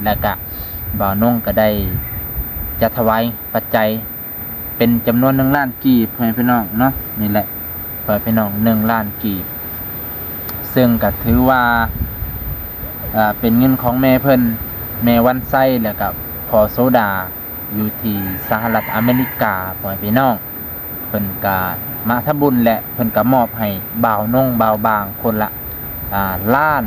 ແລ້ວກະບ່າວນົງກໍໄດ້ຈະຖວາຍປັດໄຈເປັນຈຳນວນໜຶ່ງລ້ານກີບ ພໍ່ແມ່ພີ່ນ້ອງເນາະ. ນີ້ແຫຼະ ພໍ່ແມ່ພີ່ນ້ອງ ໜຶ່ງລ້ານກີບ ເຊິ່ງກໍຖືວ່າ ເປັນເງິນຂອງແມ່ເພິ່ນ ແມ່ວັນໄຊ ແລ້ວກໍພໍ່ໂສດາ ຢູ່ທີ່ສະຫະລັດອາເມລິກາ ພໍ່ແມ່ພີ່ນ້ອງ. ເພິ່ນກະມາທຳບຸນ ແລະ ເພິ່ນກະມອບໃຫ້ບ່າວນົງບ່າວບາງຄົນລະ ອາ ລ້ານ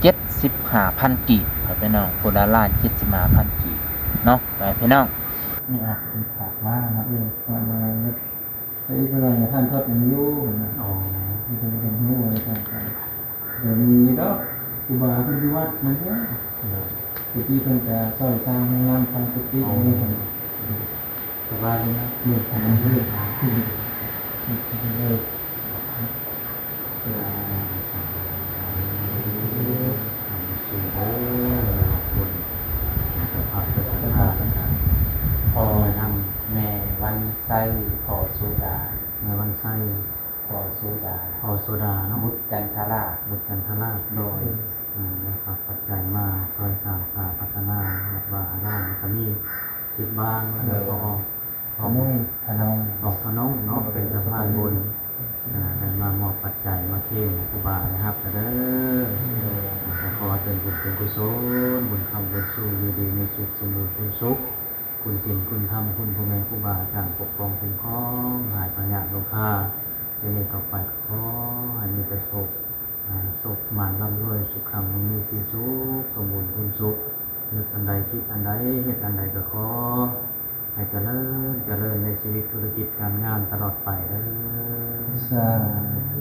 ເຈັດສິບຫ້າພັນກີບ ພໍ່ແມ່ພີ່ນ້ອງ ຄົນລະລ້ານເຈັດສິບຫ້າພັນກີບເນາະ ພໍ່ແມ່ພີ່ນ້ອງ. ນີ້ອະ ເພິ່ນຝາກມາເນາະ ເອີ ວ່າ ວ່າ ວ່າ ເອີ ເພິ່ນວ່າ ທ່ານທອດຍັງຢູ່ ເພິ່ນວ່າ ອໍ ເພິ່ນເປັນ ເປັນຮູ້ວ່າ ທ່ານ ເອີ ມີດອກ ຄູບາເພິ່ນຢູ່ວັດນັ້ນແຫຼະ ໂດຍ ແຕ່ກີ້ເພິ່ນກະຊ່ອຍສ້າງຫ້ອງນ້ຳ ສ້າງກຸຕິ ອໍ ນີ້ຫັ້ນ ສະບາຍດີນະ ໂດຍ ໂດຍ ໂດຍ ໂດຍ ພໍ່ນຳແມ່ວັນໄຊ ພໍ່ໂສດາ ແມ່ວັນໄຊ ພໍ່ໂສດາ ພໍ່ໂສດາເນາະ ບຸດຈັນທະລາດ ບຸດຈັນທະລາດ ໂດຍ ອືມ ອືມ ໄດ້ຝາກປັດໄຈມາຊ່ອຍສ້າງສາພັດທະນາວັດວາອາຣາມ ແລ້ວກໍມີທິດບາງ ແລ້ວກໍ ໂດຍ ຂອງທະນົງ ຂອງທະນົງເນາະ ໂດຍ ເປັນສະພານບຸນ ໂດຍ ອາ ໄດ້ມາມອບປັດໄຈມາເຄງໃຫ້ຄູບາໄດ້ຮັບກະເດີ ໂດຍ ກໍຂໍໃຫ້ເປັນບຸນເປັນກຸສົນ ບຸນຄ້ຳບຸນຊູ ຢູ່ດີມີສຸກ ສົມບູນພູນສຸກ ຄຸນສິນຄຸນທຳ ຄຸນພໍ່ແມ່ຄູບາອາຈານປົກປ້ອງຄຸ້ມຄອງ ຫາຍພະຍາດໂລຄາ ແຕ່ນີ້ຕໍ່ໄປກໍຂໍໃຫ້ມີແຕ່ໂຊກ ອາ ໂຊກໝານລ່ຳລວຍ ສຸຂັງ ມີສີສຸກ ສົມບູນພູນສຸກ ນຶກອັນໃດຄິດອັນໃດ ເຮັດອັນໃດກໍຂໍໃຫ້ຈະເລີນ ຈະເລີນໃນຊີວິດທຸລະກິດການງານຕະຫຼອດໄປເດີ ສາທຸ.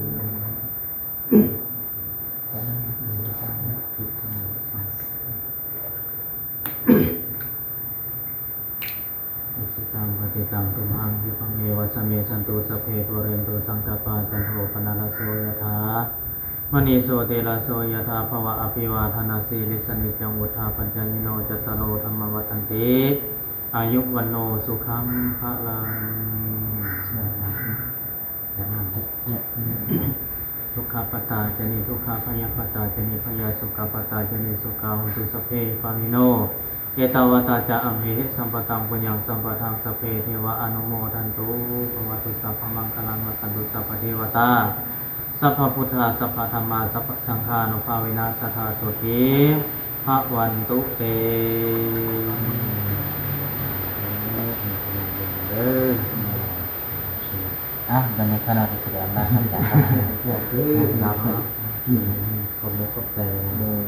ອຸດທິຕັງ ພະລິຕະຕັງ ຕຸມຫັງ ຂິປະເມວະ ສະມິຊສັນຕຸ ສັບເພ ປູເຣນຕຸ ສັງກະປາ ຈັນໂທ ປະນະລະໂສ ຍະຖາ ມະນີ ໂຊຕິລະໂສ ຍະຖາ ພະວະ ອະພິວາທະນະສີລິດສະ ນິຈຈັງ ວຸດທາປະຈາຍິໂນ ຈັດຕາໂລ ທຳມາ ວັດທັນຕິ ອາຍຸ ວັນໂນ ສຸຂັງ ພະລັງ. ສາທຸ. ຢ່າງນັ້ນແຫຼະ ທຸກຂະປັດຕາຈະ ນິທຸກຂະ ພະຍາປັດຕາຈະ ນິພະຍາ ສຸຂະປັດຕາຈະ ນິສຸຂາ ໂຫຕຸ ສັບເພ ປານິໂນ ເອຕາວັດຕາຈະ ອຳເຫຫິ ສຳປະຕັງ ປຸນຍັງ ສຳປະທັງ ສັບເພ ເທວາ ອະນຸໂມທັນຕຸ ພະວະຕຸ ສັບພະມັງຄະລັງ ລັກຂັນຕຸ ສັບພະເທວະຕາ ສັບພະພຸດທາ ສັບພະທຳມາ ສັບພະສັງຄານຸພາເວນະ ສະທາ ໂສຕິ ພະວັນຕຸເຕ ເດີ. ອ່ະ ບັດນີ້ຂ້ານ້ອຍກໍຊິໄດ້ອຳລາພະອາຈານ ຂອບໃຈຫຼາຍໆ ໂດຍ.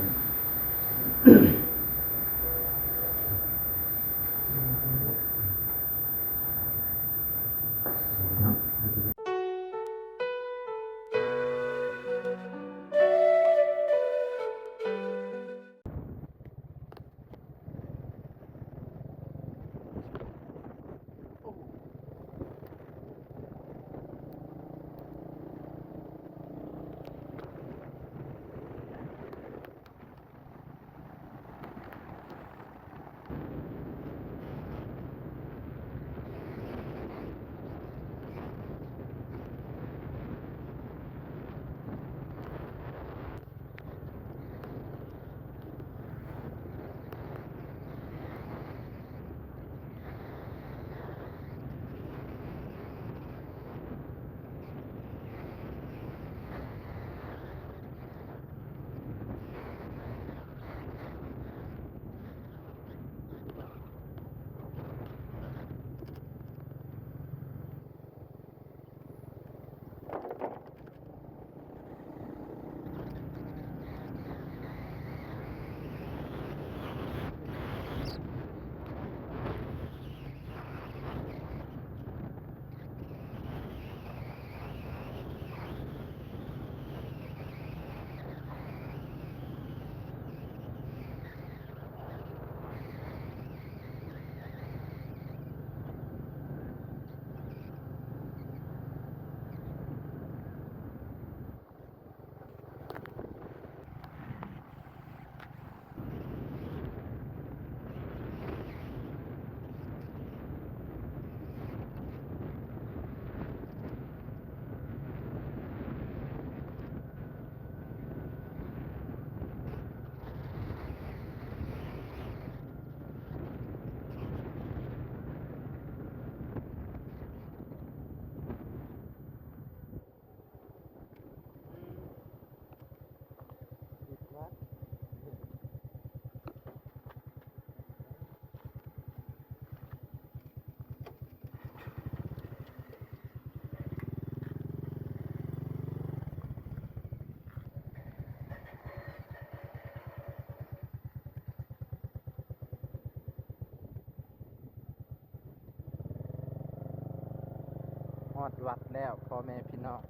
ຮອດວັດແລ້ວພໍ່ແມ່ພີ່ນ້ອງ.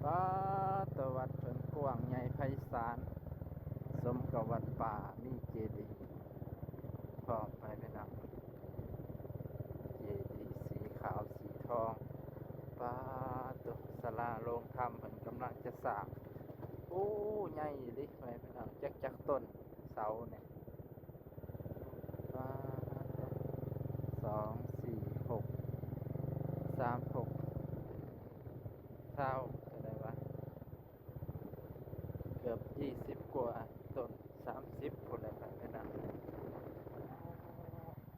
ປາດໂຕ ວັດເພິ່ນກວ້າງໃຫຍ່ໄພສານ ສົມກັບວັດປ່າ ມີເຈດີພ້ອມ ພໍ່ແມ່ພີ່ນ້ອງ ເຈດີສີຂາວສີທອງ. ປາດໂຕ ສາລາໂລງທຳເພິ່ນກຳລັງຈະສ້າງ. ໂອ້ ໃຫຍ່ອີ່ຫຼີ ພໍ່ແມ່ພີ່ນ້ອງ ຈັກ ຈັກຕົ້ນເສົານີ້. ປາດໂຕ ສອງ ສີ່ ຫົກ ສາມ ຫົກ ຊາວ ເທົ່າໃດວະ ເກືອບຊາວກວ່າຕົ້ນ ສາມສິບພຸ້ນແຫຼະ ພໍ່ແມ່ພີ່ນ້ອງ.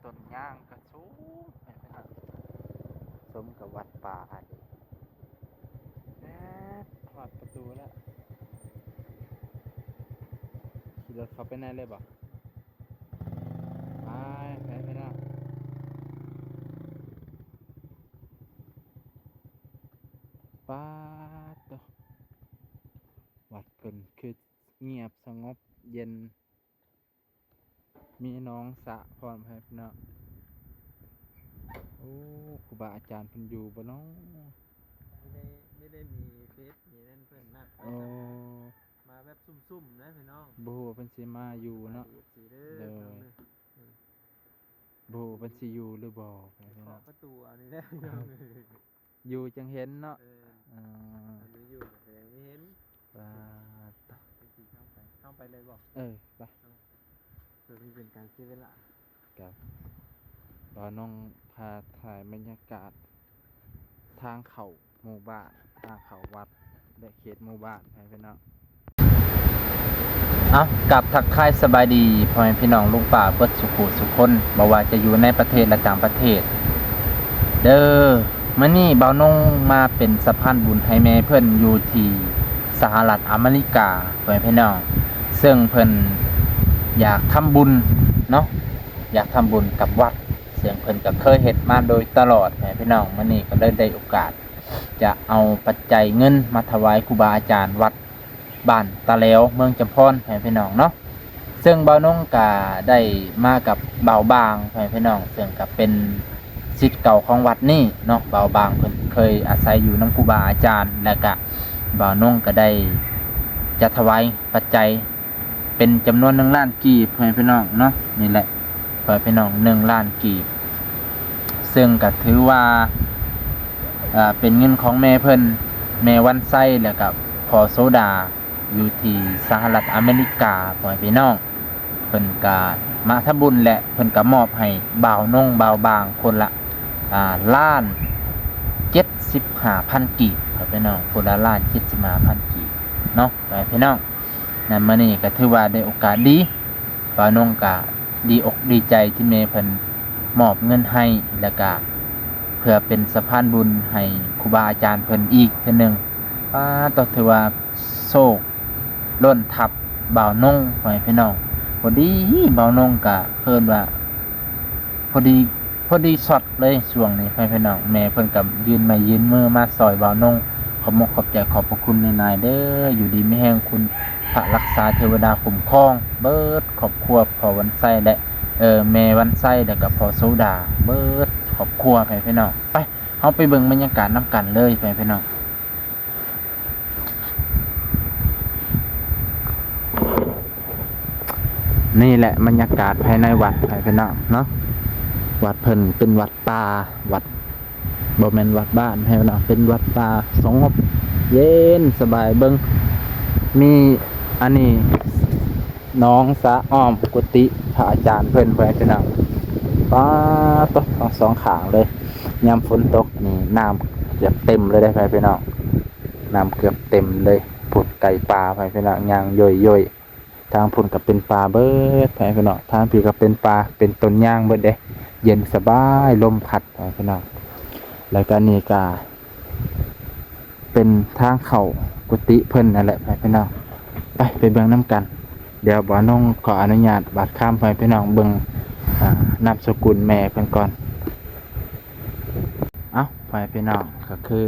ຕົ້ນຍາງກະສູງ ພໍ່ແມ່ພີ່ນ້ອງ ສົມກັບວັດປ່າອັນນີ້. ແປດ ຮອດປະຕູແລ້ວ. ຂີ່ລົດເຂົ້າໄປໃນເລີຍບໍ່? ໄປ ໄປ ໄປເນາະ. ປາດໂຕ ວັດເພິ່ນຄືງຽບສະຫງົບເຢັນ ມີໜອງສະພ້ອມ ພໍ່ແມ່ພີ່ນ້ອງ. ໂອ້ ຄູບາອາຈານເພິ່ນຢູ່ບໍ່ເນາະ? ບໍ່ໄດ້ ບໍ່ໄດ້ມີເຟສມີນັ້ນເພິ່ນນະ. ໂອ້ ມາແບບຊຸ່ມໆນະພີ່ນ້ອງ. ບໍ່ຮູ້ວ່າເພິ່ນຊິມາຢູ່ເນາະ. ເດີ ພີ່ນ້ອງເດີ ບໍ່ຮູ້ວ່າເພິ່ນຊິຢູ່ຫຼືບໍ່ ພີ່ນ້ອງ. ເຄາະປະຕູເອົານີ້ແຫຼະພີ່ນ້ອງ. ຢູ່ຈັ່ງເຫັນເນາະ. ເອີ ເອີ ອັນນີ້ຢູ່ແສງມີເຫັນ. ປາດ ຈັ່ງຊີ້ເຂົ້າໄປ ເຂົ້າໄປເລີຍບໍ່? ເອີ ໄປ ເພື່ອບໍ່ເປັນການເສຍເວລາ. ຄັບ ບ່າວນົງພາຖ່າຍບັນຍາກາດທາງເຂົ້າໝູ່ບ້ານ ທາງເຂົ້າວັດ ແລະ ເຂດໝູ່ບ້ານ ໃຫ້ພີ່ນ້ອງ. ເອົາ ກາບທັກທາຍສະບາຍດີພໍ່ແມ່ພີ່ນ້ອງລຸງປ້າເບິດສູ່ຜູ້ສູ່ຄົນ ບໍ່ວ່າຈະຢູ່ໃນປະເທດ ແລະ ຕ່າງປະເທດເດີ. ມື້ນີ້ບ່າວນົງມາເປັນສະພານບຸນໃຫ້ແມ່ເພິ່ນຢູ່ທີ່ສະຫະລັດອາເມລິກາ ພໍ່ແມ່ພີ່ນ້ອງ, ເຊິ່ງເພິ່ນຢາກທຳບຸນເນາະ, ຢາກທຳບຸນກັບວັດ ເຊິ່ງເພິ່ນກໍເຄີຍເຮັດມາໂດຍຕະຫຼອດ ພໍ່ແມ່ພີ່ນ້ອງ. ມື້ນີ້ກໍເລີຍໄດ້ໂອກາດຈະເອົາປັດໄຈເງິນມາຖວາຍຄູບາອາຈານວັດ ບ້ານຕາແຫຼວ ເມືອງຈຳພອນ ພໍ່ແມ່ພີ່ນ້ອງເນາະ. ເຊິ່ງບ່າວນົງກະໄດ້ມາກັບບ່າວບາງ ພໍ່ແມ່ພີ່ນ້ອງ, ເຊິ່ງກະເປັນສິດເກົ່າຂອງວັດນີ້ເນາະ. ບ່າວບາງເພິ່ນເຄີຍອາໄສຢູ່ນຳຄູບາອາຈານ, ແລ້ວກະບ່າວນົງກະໄດ້ຈະຖວາຍປັດໄຈເປັນຈຳນວນໜຶ່ງລ້ານກີບ ພໍ່ແມ່ພີ່ນ້ອງເນາະ. ນີ້ແຫຼະ ພໍ່ແມ່ພີ່ນ້ອງ ໜຶ່ງລ້ານກີບ ເຊິ່ງກະຖືວ່າ ເປັນເງິນຂອງແມ່ເພິ່ນ ແມ່ວັນໄຊ ແລ້ວກະພໍ່ໂສດາ ຢູ່ທີ່ສະຫະລັດອາເມລິກາ ພໍ່ແມ່ພີ່ນ້ອງ. ເພິ່ນກະມາທຳບຸນ ແລະ ເພິ່ນກະມອບໃຫ້ບ່າວນົງ ບ່າວບາງ ຄົນລະ ອາ ລ້ານເຈັດສິບຫ້າພັນກີບ ພໍ່ແມ່ພີ່ນ້ອງ, ຄົນລະລ້ານເຈັດສິບຫ້າພັນກີບເນາະ ພໍ່ແມ່ພີ່ນ້ອງ. ນັ້ນ ມື້ນີ້ກໍຖືວ່າໄດ້ໂອກາດດີ, ບ່າວນົງກໍດີອົກດີໃຈທີ່ແມ່ເພິ່ນມອບເງິນໃຫ້ ແລ້ວກະເພື່ອເປັນສະພານບຸນໃຫ້ຄູບາອາຈານເພິ່ນອີກເທື່ອໜຶ່ງ. ປາດໂຕ ຖືວ່າໂຊກລົ້ນທັບບ່າວນົງ ພໍ່ແມ່ພີ່ນ້ອງ. ພໍດີບ່າວນົງກະເອີ້ນວ່າ ພໍດີ ພໍດີຊັອດເລີຍຊ່ວງນີ້ ພໍ່ແມ່ພີ່ນ້ອງ. ແມ່ເພິ່ນກໍຍື່ນໄມ້ຍື່ນມືມາຊ່ອຍບ່າວນົງ. ຂອບມຸກຂອບໃຈ ຂອບພະຄຸນຫຼາຍໆເດີ. ຢູ່ດີມີແຮງ ຄຸນພະລັກສາ ເທວະດາຄຸ້ມຄອງເບິດຄອບຄົວ ພໍ່ວັນໄຊ ແລະ ເອີ ແມ່ວັນໄຊ ແລ້ວກໍພໍ່ໂສດາ ເບິດຄອບຄົວ ພໍ່ແມ່ພີ່ນ້ອງ. ໄປ ເຮົາໄປເບິ່ງບັນຍາກາດນຳກັນເລີຍ ພໍ່ແມ່ພີ່ນ້ອງ. ນີ້ແຫຼະບັນຍາກາດພາຍໃນວັດ ພໍ່ແມ່ພີ່ນ້ອງເນາະ. ວັດເພິ່ນເປັນວັດປ່າ ວັດ ບໍ່ແມ່ນວັດບ້ານ ພໍ່ແມ່ພີ່ນ້ອງ, ເປັນວັດປ່າສະຫງົບເຢັນສະບາຍ. ເບິ່ງ ມີອັນນີ້ ໜອງສະອ້ອມກຸຕິພະອາຈານເພິ່ນ ພໍ່ແມ່ພີ່ນ້ອງ. ປາດໂຕ ທັງສອງຂ້າງເລີຍ. ຍາມຝົນຕົກນີ້ນ້ຳເກືອບເຕັມເລີຍເດ້ ພໍ່ແມ່ພີ່ນ້ອງ, ນ້ຳເກືອບເຕັມເລີຍ. ພຸ້ນໄກ່ປ່າ ພໍ່ແມ່ພີ່ນ້ອງ ຍ່າງຍ່ອຍໆ. ທາງພຸ້ນກໍເປັນປ່າເບິດ ພໍ່ແມ່ພີ່ນ້ອງ, ທາງພີ້ກໍເປັນປ່າ ເປັນຕົ້ນຍາງເບິດເດ້. ເຢັນສະບາຍ ລົມພັດ ພໍ່ແມ່ພີ່ນ້ອງ. ແລ້ວກໍນີ້ກໍ ເປັນທາງເຂົ້າກຸຕິເພິ່ນນັ້ນແຫຼະ ພໍ່ແມ່ພີ່ນ້ອງ. ໄປ ໄປເບິ່ງນຳກັນ. ດຽວບ່າວນົງຂໍອະນຸຍາດບາດຄຳໃຫ້ພີ່ນ້ອງເບິ່ງ ອາ ນາມສະກຸນແມ່ເພິ່ນກ່ອນ. ເອົ້າ ພໍ່ແມ່ພີ່ນ້ອງ, ກໍຄື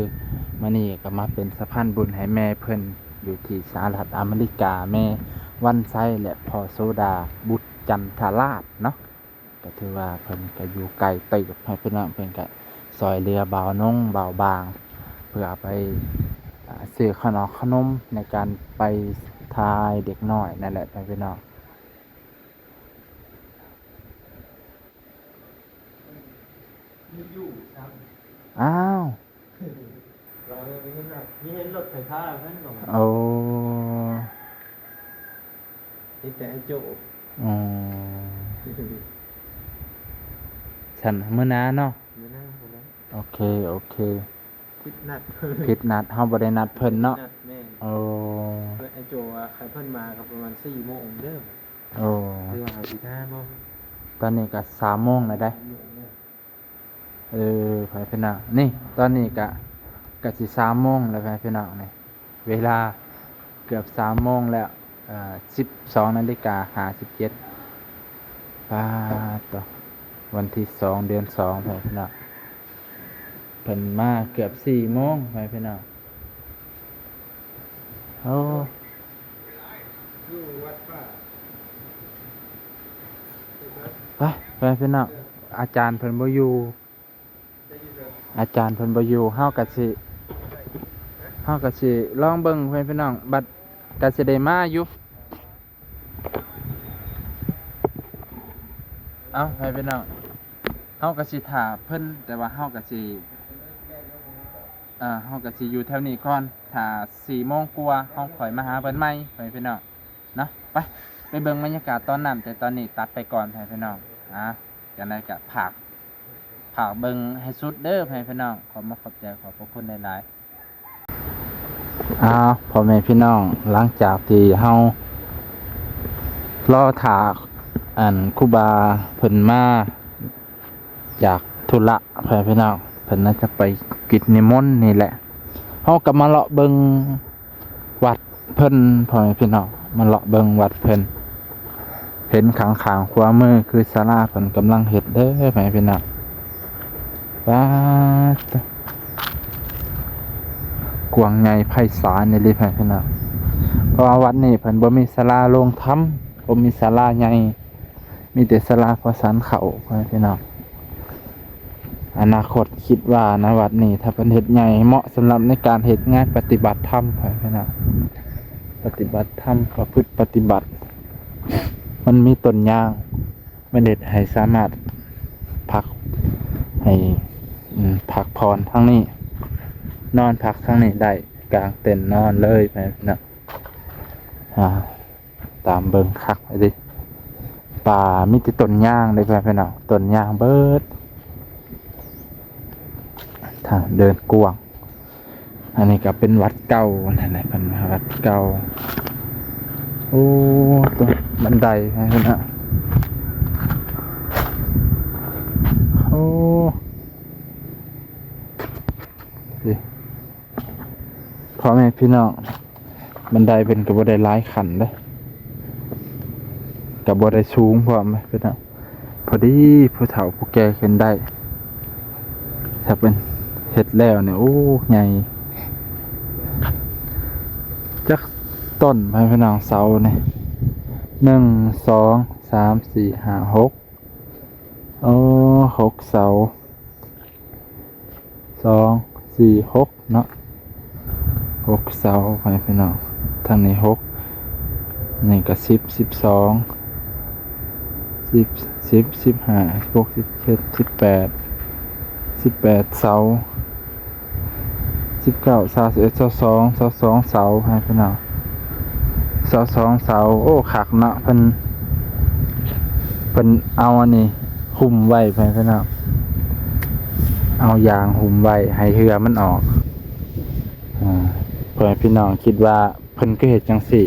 ມື້ນີ້ກໍມາເປັນສະພານບຸນໃຫ້ແມ່ເພິ່ນຢູ່ທີ່ສະຫະລັດອາເມລິກາ, ແມ່ວັນໄຊ ແລະ ພໍ່ໂສດາ ບຸດຈັນທະລາດເນາະ. ກໍຖືວ່າເພິ່ນກໍຢູ່ໄກເຕີບ ພໍ່ແມ່ພີ່ນ້ອງ, ເພິ່ນກໍ ຊ່ອຍເຫຼືອບ່າວນົງບ່າວບາງ ເພື່ອໄປ ອາ ຊື້ຂະໜອມຂະໜົມໃນການໄປຖ່າຍເດັກນ້ອຍນັ້ນແຫຼະ ພໍ່ແມ່ພີ່ນ້ອງ. ມີຢູ່ຊ້ຳ ອ້າວ ວ່າມີເຫັນ ມີເຫັນລົດໄຟຟ້ານັ້ນບໍ່? ໂອ້ ເຫັນແຕ່ໄອ້ໂຈ້. ອໍ ຊັ້ນມື້ໜ້າເນາະ. ມື້ໜ້າພຸ້ນແຫຼະ. ໂອເຄ ໂອເຄ. ຜິດນັດ ຜິດນັດ ເຮົາບໍ່ໄດ້ນັດເພິ່ນເນາະ. ຜິດນັດ ແມ່ນ. ໂອ້ ເພິ່ນ ໄອ້ໂຈວ່າຄັນເພິ່ນມາກໍປະມານສີ່ໂມງເດີ. ໂອ້ ຫຼືວ່າເຮົາຊິຖ້າບໍ່? ຕອນນີ້ກໍສາມໂມງແລ້ວເດ້. ສາມໂມງແລ້ວ. ເອີ ພໍ່ແມ່ພີ່ນ້ອງ ນີ້ ຕອນນີ້ກະ ກະຊິສາມໂມງແລ້ວ ພໍ່ແມ່ພີ່ນ້ອງ ນີ້ ເວລາເກືອບສາມໂມງແລ້ວ ເອີ ສິບສອງນາລິກາຫ້າສິບເຈັດ. ປາດໂທ້ ວັນທີສອງ ເດືອນສອງ ພໍ່ແມ່ພີ່ນ້ອງ ເພິ່ນມາເກືອບສີ່ໂມງ ພໍ່ແມ່ພີ່ນ້ອງ. ໂອ້ ຢູ່ວັດປ່າ ໄປ ພໍ່ແມ່ພີ່ນ້ອງ ອາຈານເພິ່ນບໍ່ຢູ່ ອາຈານເພິ່ນບໍ່ຢູ່ ເຮົາກະຊິ ເຮົາກະຊິລອງເບິ່ງ ພໍ່ແມ່ພີ່ນ້ອງ ບັດກະຊິໄດ້ມາຢູ່. ເອົ້າ ພໍ່ແມ່ພີ່ນ້ອງ ເຮົາກະຊິຖ້າເພິ່ນ ແຕ່ວ່າເຮົາກະຊິ ເອີ ເຮົາກະຊິຢູ່ແຖວນີ້ກ່ອນ ຖ້າສີ່ໂມງກວ່າເຮົາຄ່ອຍມາຫາເພິ່ນໃໝ່ ພໍ່ແມ່ພີ່ນ້ອງເນາະ. ໄປ ໄປເບິ່ງບັນຍາກາດຕອນນັ້ນ ແຕ່ຕອນນີ້ຕັດໄປກ່ອນ ພໍ່ແມ່ພີ່ນ້ອງ. ອ່າ ຈັ່ງໃດກະຝາກ ຝາກເບິ່ງໃຫ້ສຸດເດີ ພໍ່ແມ່ພີ່ນ້ອງ ຂອບມຸກຂອບໃຈ ຂອບພະຄຸນຫຼາຍໆ. ອ້າວ ພໍ່ແມ່ພີ່ນ້ອງ ຫຼັງຈາກທີ່ເຮົາລໍຖ້າ ອັນ ຄູບາເພິ່ນມາຈາກທຸລະ ພໍ່ແມ່ພີ່ນ້ອງ ເພິ່ນໜ້າຈະໄປກິດນິມົນນີ້ແຫຼະ ເຮົາກໍມາເລາະເບິ່ງວັດເພິ່ນ ພໍ່ແມ່ພີ່ນ້ອງ ມາເລາະເບິ່ງວັດເພິ່ນ. ເຫັນຂ້າງໆຂວາມືຄືສາລາເພິ່ນກຳລັງເຮັດເດີ ພໍ່ແມ່ພີ່ນ້ອງ. ປາດໂທ້ ກວ້າງໃຫຍ່ໄພສານອີ່ຫຼີ ພໍ່ແມ່ພີ່ນ້ອງ ເພາະວ່າວັດນີ້ເພິ່ນບໍ່ມີສາລາລົງທຳ ບໍ່ມີສາລາໃຫຍ່ ມີແຕ່ສາລາພໍສັນເຂົ້າ ພໍ່ແມ່ພີ່ນ້ອງ. ອະນາຄົດຄິດວ່ານະ ວັດນີ້ຖ້າເພິ່ນເຮັດໃຫຍ່ ເໝາະສຳລັບໃນການເຮັດງານປະຕິບັດທຳ ພໍ່ແມ່ພີ່ນ້ອງ ປະຕິບັດທຳ ປະພຶດປະຕິບັດ. ມັນມີຕົ້ນຍາງ ມັນເຮັດໃຫ້ສາມາດພັກ ໃຫ້ ອືມ ພັກຜ່ອນທາງນີ້ ນອນພັກທາງນີ້ໄດ້ ກາງເຕັນນອນເລີຍ ພີ່ນ້ອງ. ອາ ຕາມເບິ່ງຄັກເລີຍ ປ່າມີແຕ່ຕົ້ນຍາງເດ້ ພີ່ນ້ອງ ຕົ້ນຍາງເບິດ ທາງເດີນກວ້າງ. ອັນນີ້ກໍເປັນວັດເກົ່ານັ້ນແຫຼະ ເພິ່ນວ່າວັດເກົ່າ. ໂອ້ ຕົວບັນໄດຫັ້ນນະ ໂອ້ ນີ້ ພໍ່ແມ່ພີ່ນ້ອງ ບັນໄດເພິ່ນກໍບໍ່ໄດ້ຫຼາຍຂັ້ນເດ້ ກໍບໍ່ໄດ້ສູງພ້ອມ ພີ່ນ້ອງ. ພໍດີຜູ້ເຖົ້າຜູ້ແກ່ຂຶ້ນໄດ້ ຖ້າເພິ່ນເຮັດແລ້ວນີ້ ໂອ້ ໃຫຍ່ ຈັກຕົ້ນ ພີ່ນ້ອງ ເສົານີ້ ໜຶ່ງ ສອງ ສາມ ສີ່ ຫ້າ ຫົກ ໂອ້ ຫົກເສົາ ສອງ ສີ່ ຫົກ ເນາະ ຫົກເສົາ ພໍ່ແມ່ພີ່ນ້ອງ. ທາງນີ້ຫົກ ນີ້ກໍສິບ ສິບສອງ ສິບ ສິບ ສິບຫ້າ ສິບຫົກ ສິບເຈັດ ສິບແປດ ສິບແປດເສົາ ສິບເກົ້າ ຊາວເອັດ ຊາວສອງ ຊາວສອງເສົາ ພໍ່ແມ່ພີ່ນ້ອງ ຊາວສອງເສົາ. ໂອ້ ຄັກເນາະ ເພິ່ນ ເພິ່ນເອົາອັນນີ້ຫຸ້ມໄວ້ ພໍ່ແມ່ພີ່ນ້ອງ ເອົາຢາງຫຸ້ມໄວ້ໃຫ້ເຮືອມັນອອກ. ອ່າ ພໍ່ແມ່ພີ່ນ້ອງຄິດວ່າເພິ່ນຄືເຮັດຈັ່ງຊີ້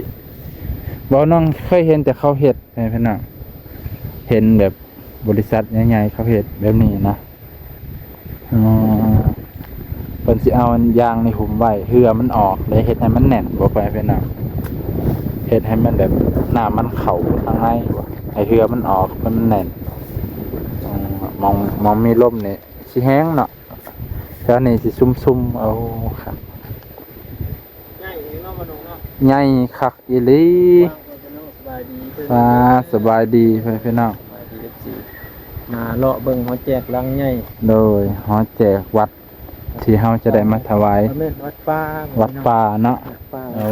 ບໍ່? ນ້ອງເຄີຍເຫັນແຕ່ເຂົາເຮັດ ພໍ່ແມ່ພີ່ນ້ອງ ເຫັນແບບບໍລິສັດໃຫຍ່ໆເຂົາເຮັດແບບນີ້ນະ. ອໍ ເພິ່ນຊິເອົາຢາງນີ້ຫຸ້ມໄວ້ ເຮືອມັນອອກ ແລ້ວເຮັດໃຫ້ມັນແໜ້ນບໍ່ ພໍ່ແມ່ພີ່ນ້ອງ ເຮັດໃຫ້ມັນແບບ ນ້ຳມັນເຂົ້າທາງໃນ ໃຫ້ເຮືອມັນອອກ ໃຫ້ມັນແໜ້ນ. ອໍ ໝ່ອງ ໝ່ອງມີລົມນີ້ຊິແຮງເນາະ ແຖວນີ້ຊິຊຸ່ມໆ. ໂອ້ ຄັກ ໃຫຍ່ເນາະ ມານງເນາະ ໃຫຍ່ຄັກອີ່ຫຼີ. ສະບາຍດີ ອ່າ ສະບາຍດີ ພໍ່ແມ່ພີ່ນ້ອງ ສະບາຍດີ ເອັຟຊີ. ມາເລາະເບິ່ງຫໍແຈກຫຼັງໃຫຍ່ ໂດຍ ຫໍແຈກວັດທີ່ເຮົາຈະໄດ້ມາຖວາຍ ແມ່ນວັດປ່າ ວັດປ່າເນາະ ວັດປ່າ ໂອ້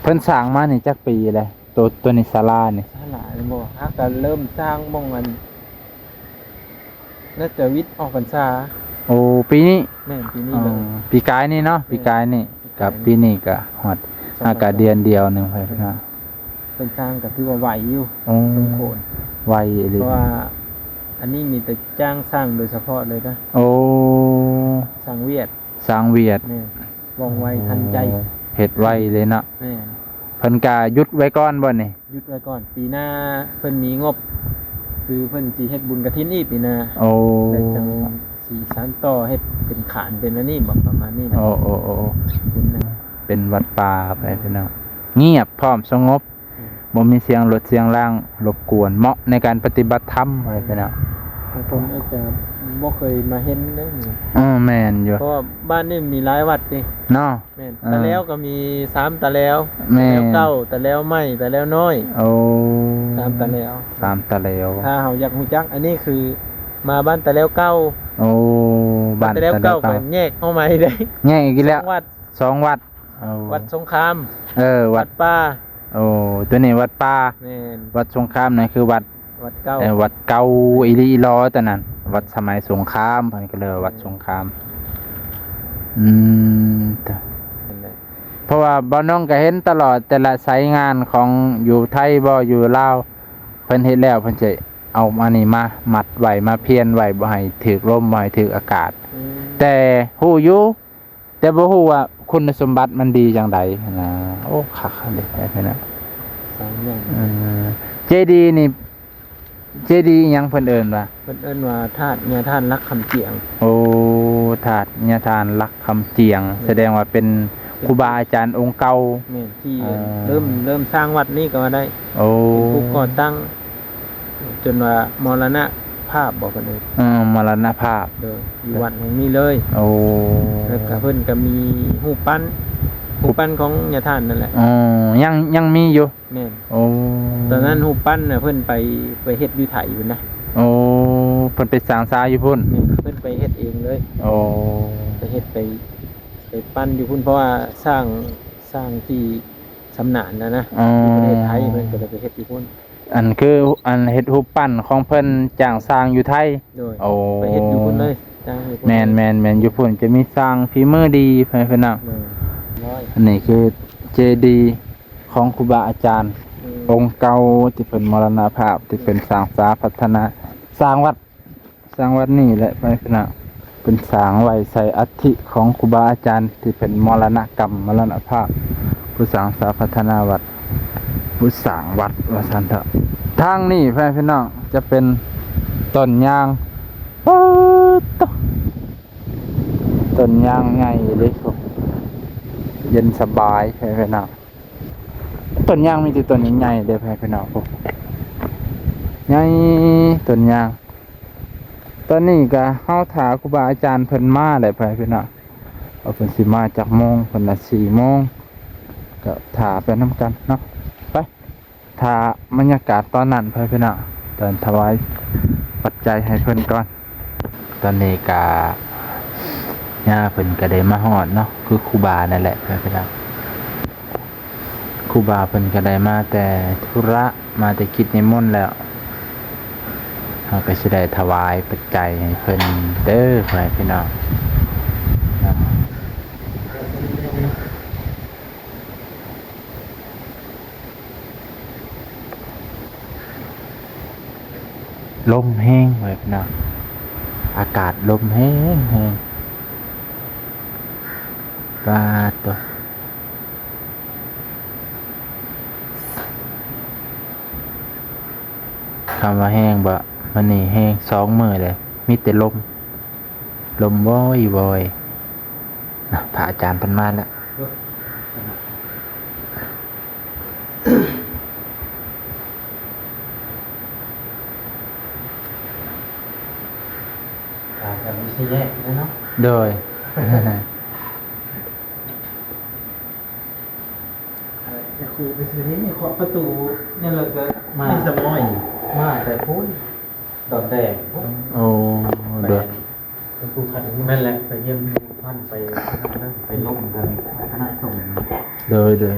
ເພິ່ນສ້າງມານີ້ຈັກປີແລ້ວ? ໂຕ ໂຕນີ້ສາລານີ້ ສາລານີ້ບໍ່ ຫາກະເລີ່ມສ້າງໝ່ອງອັນ ໜ້າຈະວິດອອກພັນສາ ໂອ້ ປີນີ້ ແມ່ນປີນີ້ ອໍ ເລີຍ ປີກາຍນີ້ເນາະ ແມ່ນ ປີກາຍນີ້ ປີກາຍ ກັບປີນີ້ກະຮອດ ສອງພັນ ຫາກະເດືອນດຽວໜຶ່ງ ເພິ່ນສ້າງກະຖືວ່າໄວຢູ່ ໂອ້ ສົມຄວນ ໄວອີ່ຫຼີ ເພາະວ່າອັນນີ້ມີແຕ່ຈ້າງສ້າງໂດຍສະເພາະເລີຍນະ ໂອ້ ຊ່າງຫວຽດ ຊ່າງຫວຽດ ແມ່ນ ວ່ອງໄວທັນໃຈ ໂອ້ ເຮັດໄວເລີຍເນາະ ແມ່ນ ເພິ່ນກະຢຸດໄວ້ກ່ອນບໍ່ນີ້? ຢຸດໄວ້ກ່ອນ ປີໜ້າເພິ່ນມີງົບ ຄືເພິ່ນຊິເຮັດບຸນກະຖິນອີກປີໜ້າ ໂອ້ ແລ້ວຈັ່ງຊິສານຕໍ່ເຮັດເປັນຂານເປັນອັນນີ້ບໍ ປະມານນີ້ນະ ໂອ້ ເປັນ ເປັນວັດປ່າໄປພີ່ນ້ອງ ງຽບພ້ອມສະຫງົບ ອືມ ບໍ່ມີສຽງລົດສຽງລາງລົບກວນ ເໝາະໃນການປະຕິບັດທຳໄປພີ່ນ້ອງ ບາງຄົນອາດຈະບໍ່ເຄີຍມາເຫັນເດ້ນີ້ ເອີ ແມ່ນຢູ່ ເພາະວ່າບ້ານນີ້ມີຫຼາຍວັດເດ້ເນາະ ແມ່ນ ເອີ ຕາແລ້ວກໍມີສາມຕາແລ້ວ ແມ່ນ ຕາແລ້ວເກົ່າ ຕາແລ້ວໃໝ່ ຕາແລ້ວນ້ອຍ ໂອ້ ສາມຕາແລ້ວ ສາມຕາແລ້ວ ຖ້າເຮົາຢາກຮູ້ຈັກ ອັນນີ້ຄືມາບ້ານຕາແລ້ວເກົ່າ ໂອ້ ບ້ານຕາແລ້ວເກົ່າ ກໍແຍກອອກມາອີກເດ້ ແຍກອີກແລ້ວ ສອງວັດ ສອງວັດ ໂອ້ ວັດສົງຄາມ ເອີ ວັດ ວັດປ່າ ໂອ້ ໂຕນີ້ວັດປ່າ ແມ່ນ ວັດສົງຄາມນັ້ນຄືວັດ ວັດເກົ່າ ເອີ ວັດເກົ່າອີ່ຫຼີອີ່ຫຼໍຕອນນັ້ນ ວັດສະໄໝສົງຄາມ ເພິ່ນກໍເລີຍວ່າວັດສົງຄາມ ອືມ ເພາະວ່າບ່າວນ້ອງກໍເຫັນຕະຫຼອດ ແຕ່ລະສາຍງານຂອງຢູ່ໄທບໍ ຢູ່ລາວ ເພິ່ນເຮັດແລ້ວ ເພິ່ນຈະເອົາອັນນີ້ມາມັດໄວ້ ມາພຽນໄວ້ ບໍ່ໃຫ້ຖືກລົມ ບໍ່ໃຫ້ຖືກອາກາດ ອືມ ແຕ່ຮູ້ຢູ່ ແຕ່ບໍ່ຮູ້ວ່າຄຸນສົມບັດມັນດີຈັ່ງໃດຫັ້ນນະ ໂອ້ ຄັກເດ້ ເອີ ເຈດີນີ້ ເຈດີອີ່ຫຍັງເພິ່ນເອີ້ນວ່າ? ເພິ່ນເອີ້ນວ່າທາດ ຍາທາດຫຼັກຄຳຈຽງ ໂອ້ ທາດ ຍາທາດຫຼັກຄຳຈຽງ ແມ່ນ ສະແດງວ່າເປັນຄູບາອາຈານອົງເກົ່າ ແມ່ນ ທີ່ ເອີ ເລີ່ມ ເລີ່ມສ້າງວັດນີ້ກໍວ່າໄດ້ ໂອ້ ເປັນຜູ້ກໍ່ຕັ້ງ ຈົນວ່າມໍລະນະພາບບໍ ເພິ່ນເອີ້ນ ເອີ ມໍລະນະພາບ ໂດຍ ຢູ່ວັດແຫ່ງນີ້ເລີຍ ໂອ້ ແລ້ວກະເພິ່ນກະມີຮູບປັ້ນ ຮູບປັ້ນຂອງຍາທ່ານນັ້ນແຫຼະ ອໍ ຍັງ ຍັງມີຢູ່ ແມ່ນ ໂອ້ ຕອນນັ້ນຮູບປັ້ນນະ ເພິ່ນໄປ ໄປເຮັດຢູ່ໄທພຸ້ນນະ ໂອ້ ເພິ່ນໄປສ້າງສາຢູ່ພຸ້ນ ແມ່ນ ເພິ່ນໄປເຮັດເອງເລີຍ ໂອ້ ໄປເຮັດ ໄປ ໄປປັ້ນຢູ່ພຸ້ນ ເພາະວ່າຊ່າງ ຊ່າງທີ່ ຊຳນານນະນະ ອໍ ຢູ່ປະເທດໄທ ເພິ່ນກໍເລີຍໄປເຮັດຢູ່ພຸ້ນ ອັນຄື ອັນເຮັດຮູບປັ້ນຂອງເພິ່ນຈ້າງສ້າງຢູ່ໄທ ໂດຍ ໂອ້ ໄປເຮັດຢູ່ພຸ້ນເລີຍ ຈ້າງຢູ່ພຸ້ນ ແມ່ນໆໆ ຢູ່ພຸ້ນຈະມີຊ່າງຝີມືດີ ເພິ່ນ ເພິ່ນນະ ແມ່ນ ອັນນີ້ຄືເຈດີຂອງຄູບາອາຈານ ອືມ ອົງເກົ່າທີ່ເພິ່ນມໍລະນະພາບ ທີ່ເພິ່ນສ້າງສາພັດທະນາ ສ້າງວັດ ສ້າງວັດນີ້ແຫຼະ ເພິ່ນນະ ເພິ່ນສ້າງໄວ້ໃສ່ອັດຖິຂອງຄູບາອາຈານທີ່ເພິ່ນມໍລະນະກຳ ມໍລະນະພາບ ຜູ້ສ້າງສາພັດທະນາວັດ ຜູ້ສ້າງວັດວ່າຊັ້ນເຖາະ ທາງນີ້ ພີ່ນ້ອງ ຈະເປັນຕົ້ນຍາງ ປາດໂທ້ ຕົ້ນຍາງໃຫຍ່ເລີຍ ເຢັນສະບາຍ ພີ່ນ້ອງ ຕົ້ນຍາງມີແຕ່ຕົ້ນໃຫຍ່ໆເດີ ພີ່ນ້ອງ ໃຫຍ່ ຕົ້ນຍາງ ຕອນນີ້ກະເຮົາຖ້າຄູບາອາຈານເພິ່ນມາແຫຼະ ພີ່ນ້ອງ ວ່າເພິ່ນຊິມາຈັກໂມງ ເພິ່ນວ່າສີ່ໂມງ ກະຖ້າໄປນຳກັນເນາະ ໄປ ຖ້າບັນຍາກາດຕອນນັ້ນ ພີ່ນ້ອງ ຕອນຖວາຍປັດໄຈໃຫ້ເພິ່ນກ່ອນ ຕອນນີ້ກະຍ່າເພິ່ນກະໄດ້ມາຮອດເນາະ ຄືຄູບານັ້ນແຫຼະ ພີ່ນ້ອງ ຄູບາເພິ່ນກໍໄດ້ມາແຕ່ທຸລະ ມາແຕ່ກິດນິມົນແລ້ວ ເຮົາກໍຊິໄດ້ຖວາຍປັດໄຈໃຫ້ເພິ່ນເດີ ພໍ່ແມ່ພີ່ນ້ອງ. ລົມແຮງ ພໍ່ແມ່ພີ່ນ້ອງ ອາກາດລົມແຮງໆ ປາດໂທ້. ຄຳວ່າແຮງບໍ່ ມື້ນີ້ແຮງສອງມື້ເລີຍ ມີແຕ່ລົມ ລົມວອຍໆ. ນະ ພະອາຈານເພິ່ນມາແລ້ວ ອາຈານວິທະຍາເນາະ ໂດຍ. ເອີ ຈະຄູໄປຊິໄດ້ເຄາະປະຕູນັ້ນ ແລ້ວກໍມາ ມີສະໝອຍ ມາແຕ່ພຸ້ນ ດອນແດງ. ໂອ້ ໂດຍ ແມ່ນແຫຼະ ໄປຮຽນພັນ ໄປນັ້ນ ໄປລົມກັນຄະນະສົງ. ໂດຍ ໂດຍ.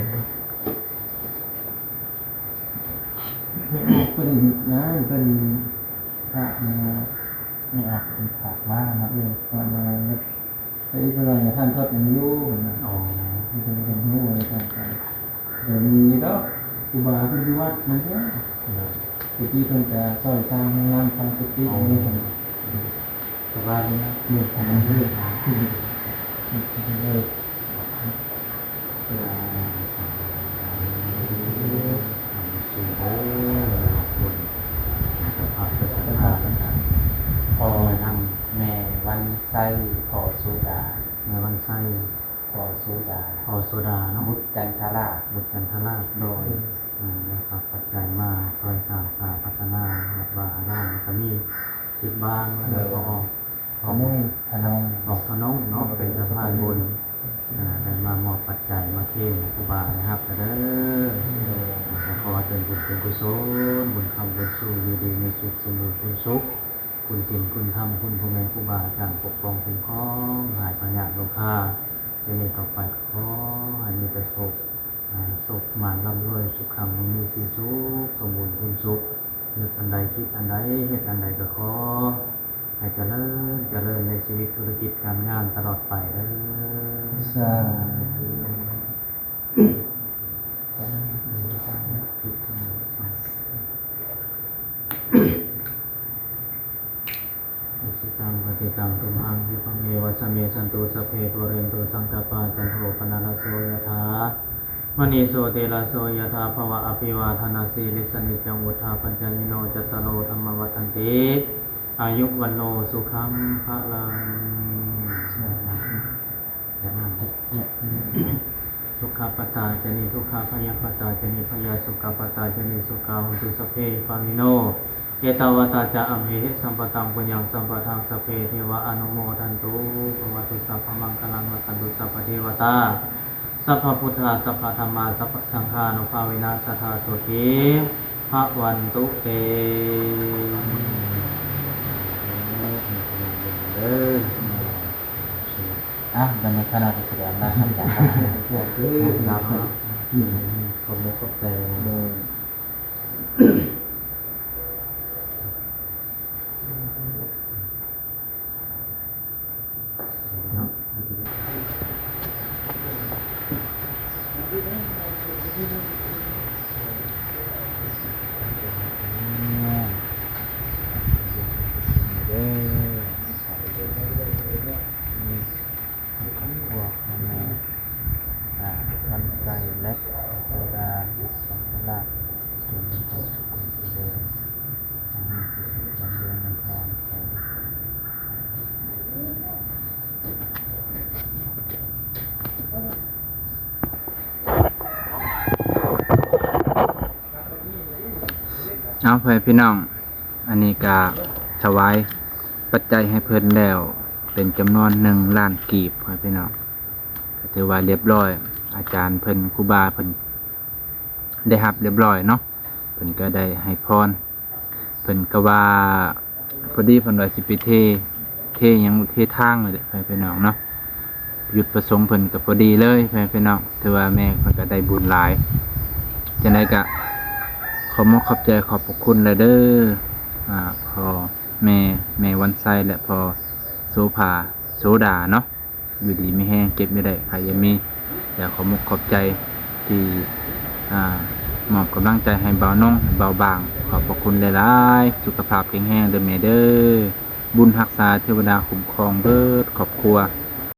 ເພິ່ນນະ ເພິ່ນ ພະ ແມ່ອອກເພິ່ນຝາກມາເນາະ ເອີ ວ່າມາ ໄປອີກເທົ່າໃດ ທ່ານທອດຍັງຢູ່ເພິ່ນວ່າ. ອໍ ເພິ່ນເປັນຮູ້ວ່າທ່ານໄປ ກໍມີດອກ ຄູບາເພິ່ນຢູ່ວັດນັ້ນແຫຼະ. ໂດຍ. ແຕ່ກີ້ເພິ່ນກະຊ່ອຍສ້າງຫ້ອງນ້ຳ ສ້າງກຸຕິ ອໍ ນີ້ເພິ່ນ ສະບາຍດີນະ. ໂດຍ ໂດຍ. ເຈົ້າພາບເຈົ້າສັດທາ ແລ້ວກະພໍ່ທາງແມ່ວັນໄຊ ພໍ່ໂສດາ. ແມ່ວັນໄຊ ພໍ່ໂສດາ ພໍ່ໂສດາເນາະ ບຸດຈັນທະລາດ ບຸດຈັນທະລາດ. ໂດຍ. ອືມ ອືມ ແລ້ວກໍປັດໄຈມາຊ່ອຍສ້າງສາພັດທະນາວັດວາອາຣາມ ແລ້ວກໍມີທິດບາງ ແລ້ວກໍອອກ ໂດຍ ອອກທະນົງ ທະນົງ ອອກທະນົງເນາະ ໂດຍ ເປັນສະພານບຸນ. ອ່າ ໄດ້ມາມອບປັດໄຈມາເຄງໃຫ້ຄູບາໄດ້ຮັບເດີ. ໂດຍ. ກໍຂໍໃຫ້ເປັນບຸນເປັນກຸສົນ ບຸນຄ້ຳບຸນຊູ ຢູ່ດີມີສຸກ ສົມບູນພູນສຸກ ຄຸນສິນຄຸນທຳ ຄຸນພໍ່ແມ່ຄູບາອາຈານປົກປ້ອງຄຸ້ມຄອງ ໃຫ້ພະຍາດໂລຄາ ແຕ່ນີ້ຕໍ່ໄປກໍຂໍໃຫ້ມີແຕ່ໂຊກ ອ່າ ໂຊກໝານລ່ຳລວຍ ສຸຂັງມີສີສຸກ ສົມບູນພູນສຸກ ນຶກອັນໃດຄິດອັນໃດ ເຮັດອັນໃດກໍຂໍໃຫ້ຈະເລີນ ຈະເລີນໃນຊີວິດທຸລະກິດການງານຕະຫຼອດໄປເດີ. ສາທຸ. ອຸສິຕັງ ປະຕິຕັງ ຕຸມຫັງ khippameva samijjhatu. Sabbe pūrentu saṅkappā, cando paṇṇaraso yathā, maṇi jotiraso yathā. Dvāma abhivādanasīlissa, niccaṃ vuḍḍhāpacāyino, cattāro dhammā vaḍḍhanti, āyu vaṇṇo sukhaṃ balaṃ. ສາທຸ. Dukkhappattā ca niddukkhā, bhayappattā ca nibbhayā, sokappattā ca nissokā, hontu sabbepi pāṇino. Ettāvatā ca amhehi, sambhataṃ puññasampadaṃ, sabbe devānumodantu, bhavatu sabbamaṅgalaṃ, rakkhantu sabbadevatā, sabbabuddhā sabbadhammā, sabbasaṅghānubhāvena, sadā sotthī bhavantu te. ເອີ ອ່ະ ບັນດາຄະນະກະຊິໄດ້ອຳລາພະຈານ ເນາະ ຂອບຄຸນຂອບໃຈ. ໂດຍ. ຄອບຄົວຂອງແມ່ ອ່າ ວັນໄຊ ແລະ ໂສດາ ສັງຄະລາດ ຈົ່ງມີຄວາມສຸກຄວາມຈະເລີນ ມີຊີວິດວັນເດືອນວັນທອງ. ເອົາ ພໍ່ແມ່ພີ່ນ້ອງ ອັນນີ້ກະຖວາຍປັດໄຈໃຫ້ເພິ່ນແລ້ວ ເປັນຈຳນວນໜຶ່ງລ້ານກີບ ພໍ່ແມ່ພີ່ນ້ອງ ກະຖືວ່າລຽບຮ້ອຍ. ອາຈານເພິ່ນ ຄູບາເພິ່ນໄດ້ຮັບລຽບຮ້ອຍເນາະ ເພິ່ນກະໄດ້ໃຫ້ພອນ. ເພິ່ນກະວ່າ ພໍດີເພິ່ນວ່າຊິໄປເທ ເທຫຍັງ ເທທາງນີ້ແຫຼະ ພໍ່ແມ່ພີ່ນ້ອງເນາະ. ຈຸດປະສົງເພິ່ນກໍພໍດີເລີຍ ພໍ່ແມ່ພີ່ນ້ອງ. ຖືວ່າແມ່ເພິ່ນກໍໄດ້ບຸນຫຼາຍ. ຈັ່ງໃດກໍຂອບມຸກຂອບໃຈ ຂອບພະຄຸນຫຼາຍເດີ ອ່າ ພໍ່ແມ່ ແມ່ວັນໄຊ ແລະ ພໍ່ໂສພາ ໂສດາເນາະ. ຢູ່ດີມີແຮງ ເຈັບຢ່າໄດ້ ໄຂ້ຢ່າມີ. ແລ້ວຂອບມຸກຂອບໃຈທີ່ ອ່າ ມອບກຳລັງໃຈໃຫ້ບ່າວນົງ ບ່າວບາງ. ຂອບພະຄຸນຫຼາຍໆ. ສຸຂະພາບແຂງແຮງເດີແມ່ເດີ. ບຸນຮັກສາ ເທວະດາຄຸ້ມຄອງເບິດຄອບຄົວ.